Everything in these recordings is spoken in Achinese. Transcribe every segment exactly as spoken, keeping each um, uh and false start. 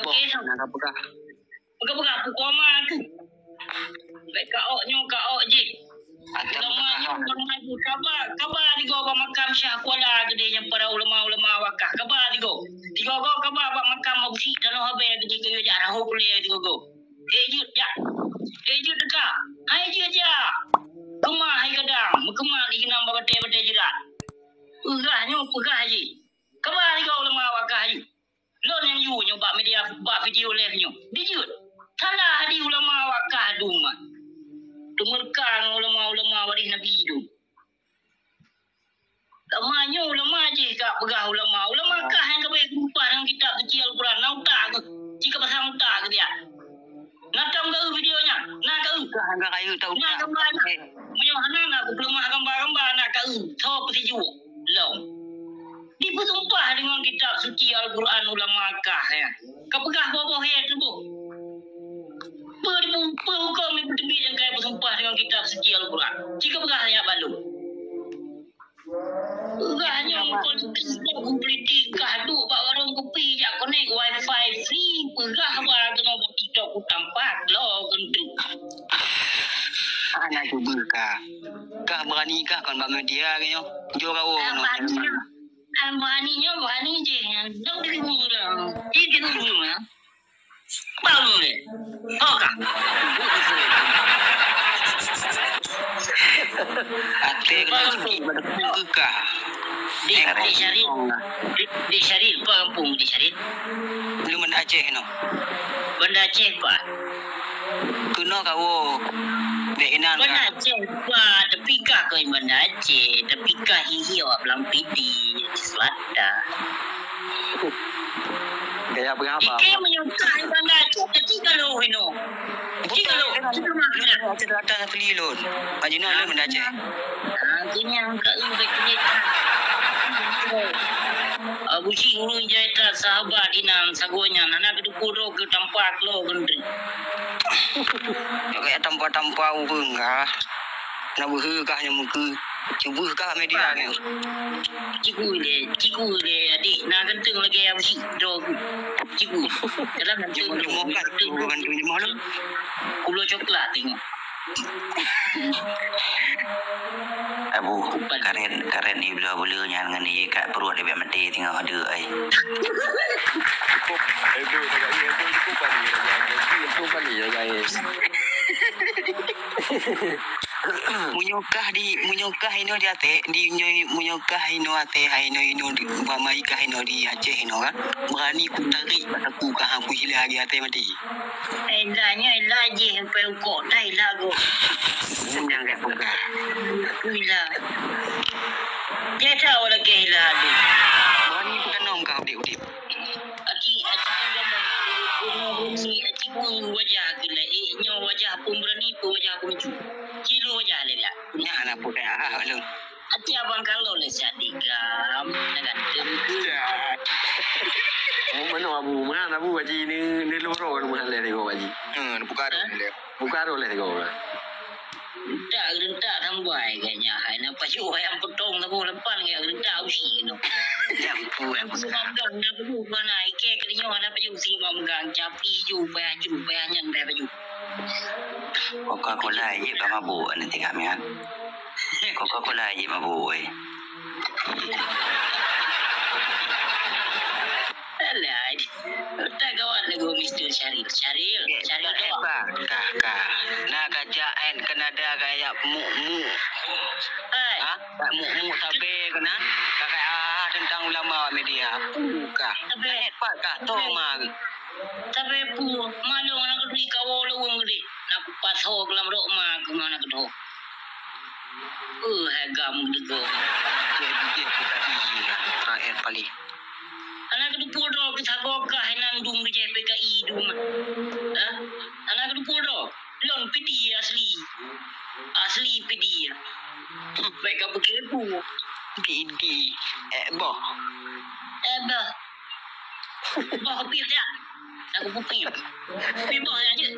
Oke, so. Nah, ka peugah. Peugah-peugah, pukul ma tu. Baik ka ok nyoe, ka ok jih. Ulama nyoe, ulama nyoe, kaba, kaba digoe bak makam Syah Kuala geude nyang para ulama-ulama wakah. Kaba digoe. Digoe-goe kaba bak makam Abu Syik Tanoh Abee geude keu jak raho pulé digoe-goe. Hei jeuet jak. Hei jeuet teuka. Hai jeuet jak. Keumah hai gadang, meukeumah di geunam bak batée-batée jeurat. Peugah nyoe, peugah jih. Kaba digoe ulama wakah jih. Lôn nyang yue nyoe bak media, bak video live nyoe. Dijeuet. Salah di ulama wakah dum. Teumeureuka ngon ulama-ulama waréh Nabi dum. Ulama nyoe ulama jih ka peugah ulama. Ulama kah nyang ka beuet geupeugah dalam kitab suci Al-Quran. Na utak keuh. Ci ka pasang utak keuh dia. Na tom keu video nyan. Na keu. Kah nyang ka rayeuk tak utak. Na keu. Meunyoe hana na kupeuleumah gambar-gambar na keu. Tho peusijuek. Lom. Dipeusumpah deungon kitab suci Al-Quran ulama kah nyan. Ka peugah boh-boh ya tuboh. Peue dipu-, peue huköm dipeuteubiet nyang kaya peusumpah deungon kitab suci Al-Quran? Ci ka peugah ya balum. Peugah nyoe politik, politik kah duek bak warong kupi jak konek wifi free, peugah haba keunoe bak TikTok ku tampak lo keuntui. Hana cuba kah. Kah berani kah kon bak media ke nyoe? Jo kau. Berani nyoe, berani nyoe, berani je. Dok di rumah lah. Di rumah. Bang ni. Oh, kah. Até kena cuci pada kah. Di, di Syaril. Di, di Syaril, apa kampung di Syaril? Di Banda Aceh no. Banda Aceh apa? Kena kau. Dek inan. Banda Aceh apa? Tapi kah kau Banda Aceh, tapi kah hihi awak Belang Pidi, Selatan. Gaya berapa? Iké meunyoe ka Banda Aceh, kecil kalau ino. Kecil kalau, kecil mah kena. Cerita tentang beli lon. Baju nak lon Banda Aceh. Ah, tu yang ka u baik ni. Abu Cik urun jai tak sahabat inan sagonya. Nana keduku roh ke tampak lo gendri. Kayak tampak-tampak urun kah. Nak beuhe kah nyang meuke. Cuba kah media ni. Cikgu le, cikgu le, adik. Nak ganteng lagi Abu Cik. Doh aku. Cikgu. Dalam ganteng. Cuma, cuma kan, cuma ganteng ni malu. Kulo coklat tengok. Abu, karen, karen ni bila bela nyan ngan ni kat perut dia biar mati tengok ada ai. Cukup, cukup, cukup, cukup, cukup, cukup, cukup, cukup, cukup, cukup, cukup, Meunyoe kah di, meunyoe kah inoe di até, di nyoe, meunyoe kah inoe até, hai inoe, inoe di, umpama i kah inoe di Aceh inoe kan, beurani kutarék bak saku kah, aku hila di até maté. Ila nyoe, ila jih, sampai ukok dah ila go. Nyang gak peugah. Aku ila. Dia tahu lagi ila tu. Beurani kutanom kah udép-udép. Aki, aki pun gambar. Aki pun wajah aki lah. Eh, nyoe wajah pun berani, pun wajah pun lucu. Cilo wajah le dak. Nyan lah pun dah, ah, lu. Aki abang kalau le siat digam, dah ganteng. Ya. Oh, mana Abu? Mana Abu Haji ni, ni loro mana le tengok Haji. Hmm, buka dah le. Buka dah le tengok. Rentak, rentak sampai agaknya. Hai, na pajoh ayam potong saboh lapan, agak rentak usi kena. Ya, ampun, ampun. Semua pegang, na pajoh, na iké ka nyoe, na pajoh usi mak megang. Capi ju, payah ju, payah nyan, payah pajoh. Coca-Cola je ka mabuk, nanti kami, ha. Coca-Cola je mabuk, eh. Alah, tak gawat lagu Mister Syaril. Syaril, Syaril tak doang. Hebat. Kah, kah. Nah, kajak en Kanada gaya mu, mu. Hai. Ha? Tak mu, mu sabe kena. Kakak ah tentang ulama media. Kah. Sabe. Hebat kah. Toh ma. Sabe pu, malong nak gede kawo lawang gede. Nak kupas ho kelam rok ma kemana kedoh. Eh, hai gam dego. Dia, dia, dia, dia, terakhir kali. Hana keudeuh pue droe keu sagoe kah inan dum geujeh P K I dum. Hah? Hana keudeuh pue droe. Lôn Pidie asli. Asli Pidie. Bèk ka peukeue ku. Pidie. Eh, boh. Eh, boh. Boh pih dak. Aku puping. Pih boh dak je.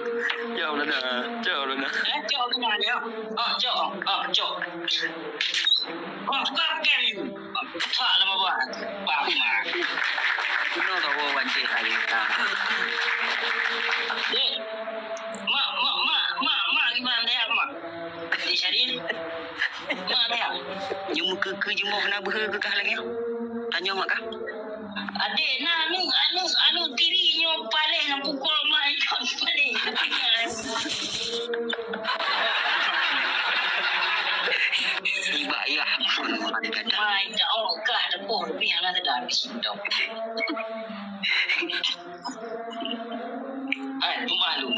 Jauh lah dah. Jauh lah dah. Eh, jauh lah dah. Ah, jauh. Ah, jauh. Kong suka pakai baju. Tak lama buat. Bang. Kena tahu wajib hari ni. Jimoh na beuhe keu kah lagèe nyoe. Tanyong mak kah. Adek na anu, anu, anu tiri nyoe paléh ngon pukul mai kon paléh. Ibak yah. Mai dah oh kah dah poh piang lah dah habis. Hai, malu.